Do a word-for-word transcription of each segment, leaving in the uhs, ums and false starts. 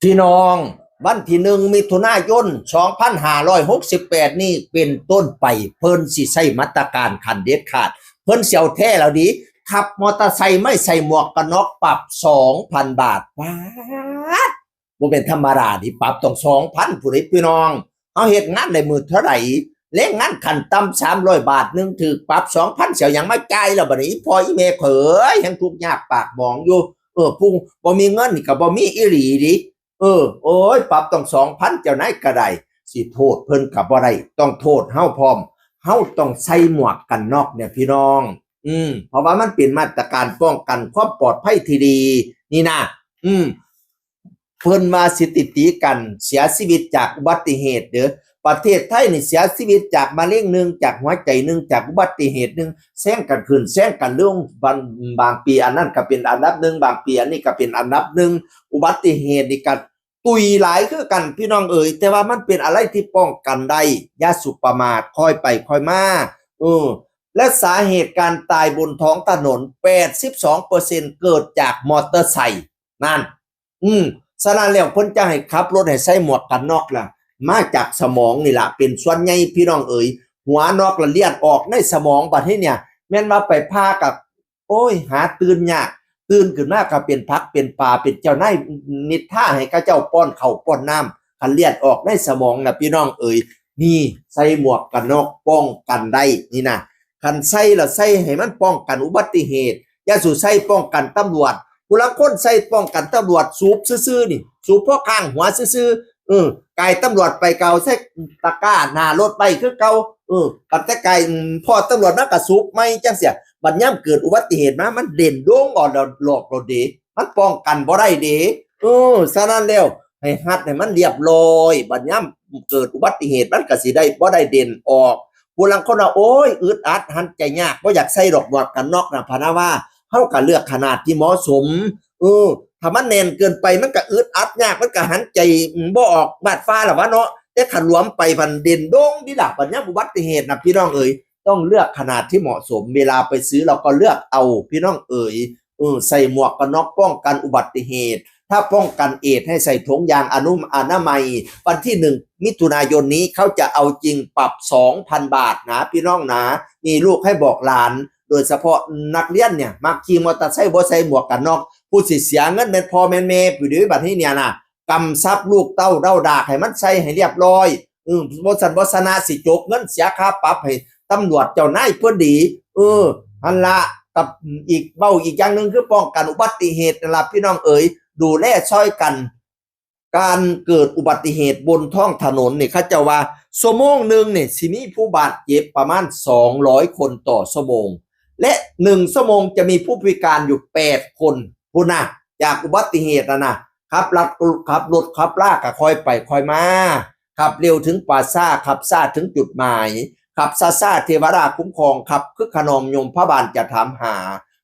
พี่น้อง วันที่หนึ่งมิถุนายนสองพันห้าร้อยหกสิบแปดนี้เป็นต้นไป เพิ่นสิใช้มาตรการขั้นเด็ดขาด เพิ่นสิเอาแท้แล้วดิ ขับมอเตอร์ไซค์ไม่ใส่หมวกกันน็อกปรับสองพันบาท ป๊าด บ่เป็นธรรมดาที่ปรับต้องสองพันผู้ใดพี่น้อง เฮาเฮ็ดงานได้มื้อเท่าไหร่ แรงงานขั้นต่ำสามร้อยบาทหนึ่งถืกปรับสองพัน เสียหยังมาจ่ายแล้วบัดนี้ อีพ่ออีแม่เขยยังทุกข์ยากปากหมองอยู่ เออ ผู้บ่มีเงินนี่ก็บ่มีอีหลีดิ เออ โอ้ย ปรับต้องสองพัน เจ้านายก็ได้ สิโทษเพิ่นก็บ่ได้ ต้องโทษเฮาพร้อม เฮาต้องใส่หมวกกันน็อกเนี่ยพี่น้อง อืม เพราะว่ามันเป็นมาตรการป้องกันความปลอดภัยที่ดี นี่นะ อืม เพิ่นว่าสถิติการเสียชีวิตจากอุบัติเหตุเด้อ ประเทศไทยนี่เสียชีวิตจากมะเร็งหนึ่ง จากหัวใจหนึ่ง จากอุบัติเหตุหนึ่ง แซงกันขึ้นแซงกันลง บาง บางปีอันนั้นก็เป็นอันดับหนึ่ง บางปีอันนี้ก็เป็นอันดับหนึ่ง อุบัติเหตุนี่ก็ตุยหลายคือกันพี่น้องเอ๋ย แต่ว่ามันเป็นอะไรที่ป้องกันได้ อย่าสุประมาท ค่อยไปค่อยมา เออ และสาเหตุการตายบนท้องถนน แปดสิบสองเปอร์เซ็นต์ เกิดจากมอเตอร์ไซค์ นั่น อืม ฉะนั้นแล้วเพิ่นจะให้ขับรถให้ใส่หมวกกันน็อกล่ะ มาจากสมองนี่ล่ะ เป็นส่วนใหญ่พี่น้องเอ๋ย หัวน็อกละเลือดออกในสมองบัดนี้เนี่ย แม่นว่าไปผ่ากับ โอ้ย หาตื่นยาก ตื่นขึ้นมาก็เป็นผักเป็นปลา เป็นเจ้านายนินทาให้เขาเจ้าป้อนข้าวป้อนน้ำ คันเลือดออกในสมองน่ะพี่น้องเอ๋ย นี่ใส่หมวกกันน็อกป้องกันได้นี่นะ คันใส่ละใส่ให้มันป้องกันอุบัติเหตุ อย่าสู่ใส่ป้องกันตำรวจ ผู้ลางคนใส่ป้องกันตำรวจสูบซื่อๆนี่ สูบพอข้างหัวซื่อๆ เออ กายตำรวจไปก็เอาใส่ตะกร้าหน้ารถไปคือเก่า เออ บัดแต่กาย อืม พอตำรวจมาก็สูบใหม่จังซี้ บัดยามเกิดอุบัติเหตุมา มันเด่นโด่งออกดอกดอกโลดเด้ มันป้องกันบ่ได้เด้ เออ ฉะนั้นแล้ว ให้หัดให้มันเรียบร้อย บัดยามเกิดอุบัติเหตุมันก็สิได้บ่ได้เด่นออก ผู้ลางคนว่า โอ้ย อึดอัด หันใจยาก บ่อยากใส่ดอกหมวกกันน็อกนะ พะนะว่า เฮาก็เลือกขนาดที่เหมาะสม เออ ถ้ามันแน่นเกินไปมันก็อึดอัดยาก มันก็หันใจบ่ออกบาดฟ้าล่ะวะเนาะ แต่คันหลวมไปพันเด่นโด่งดีล่ะ บัดยามอุบัติเหตุนะพี่น้องเอ๋ย ต้องเลือกขนาดที่เหมาะสม เวลาไปซื้อเราก็เลือกเอาพี่น้องเอ๋ย เออ ใส่หมวกกันน็อกป้องกันอุบัติเหตุ ถ้าป้องกันเอดส์ให้ใส่ถุงยางอนุ อนามัย วันที่หนึ่งมิถุนายนนี้เขาจะเอาจริงปรับสองพันบาทนะพี่น้องนะ มีลูกให้บอกหลาน โดยเฉพาะนักเรียนเนี่ย มักขี่มอเตอร์ไซค์บ่ใส่หมวกกันน็อก ผู้สิเสียเงินแม่นพ่อแม่นแม่ผู้เดียวบัดนี้เนี่ยนะ กำชับลูกเต้าเด้าดากให้มันใส่ให้เรียบร้อย เออ บ่ซั้นบ่ชนะสิจกเงินเสียค่าปรับให้ตำรวจเจ้านายเพิ่นดี เออ หั่นละ กับอีก เว้าอีกอย่างหนึ่งคือป้องกันอุบัติเหตุนั่นล่ะพี่น้องเอ๋ย ดูแลช่วยกัน การเกิดอุบัติเหตุบนท้องถนนนี่เขาเจ้าว่า ชั่วโมงหนึ่งนี่สิมีผู้บาดเจ็บประมาณสองร้อยคนต่อชั่วโมง และหนึ่งชั่วโมงจะมีผู้พิการอยู่แปดคน พุ้นนะ จากอุบัติเหตุนะนะ ขับรถ ขับรถขับลาก็ค่อยไปค่อยมา ขับเร็วถึงป่าช้า ขับช้าถึงจุดหมาย ขับช้าๆ เทวราชคุ้มครอง ขับคึกคะนองยมพบาลจะถามหา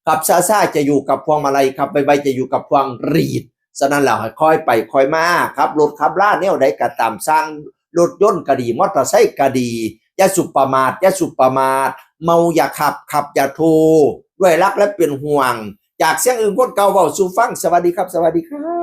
ขับช้าๆ จะอยู่กับพวงมาลัย ขับไวๆ จะอยู่กับพวงหรีด ฉะนั้นแล้วให้ค่อยไปค่อยมา ขับรถขับลาแนวใดก็ตาม ซ่างรถยนต์ก็ดี มอเตอร์ไซค์ก็ดี อย่าสุประมาท อย่าสุประมาท เมาอย่าขับ ขับอย่าโท ด้วยรักและเป็นห่วง จากเสียงอึ่งคนเก่าเว้าสู่ฟัง สวัสดีครับ สวัสดีครับ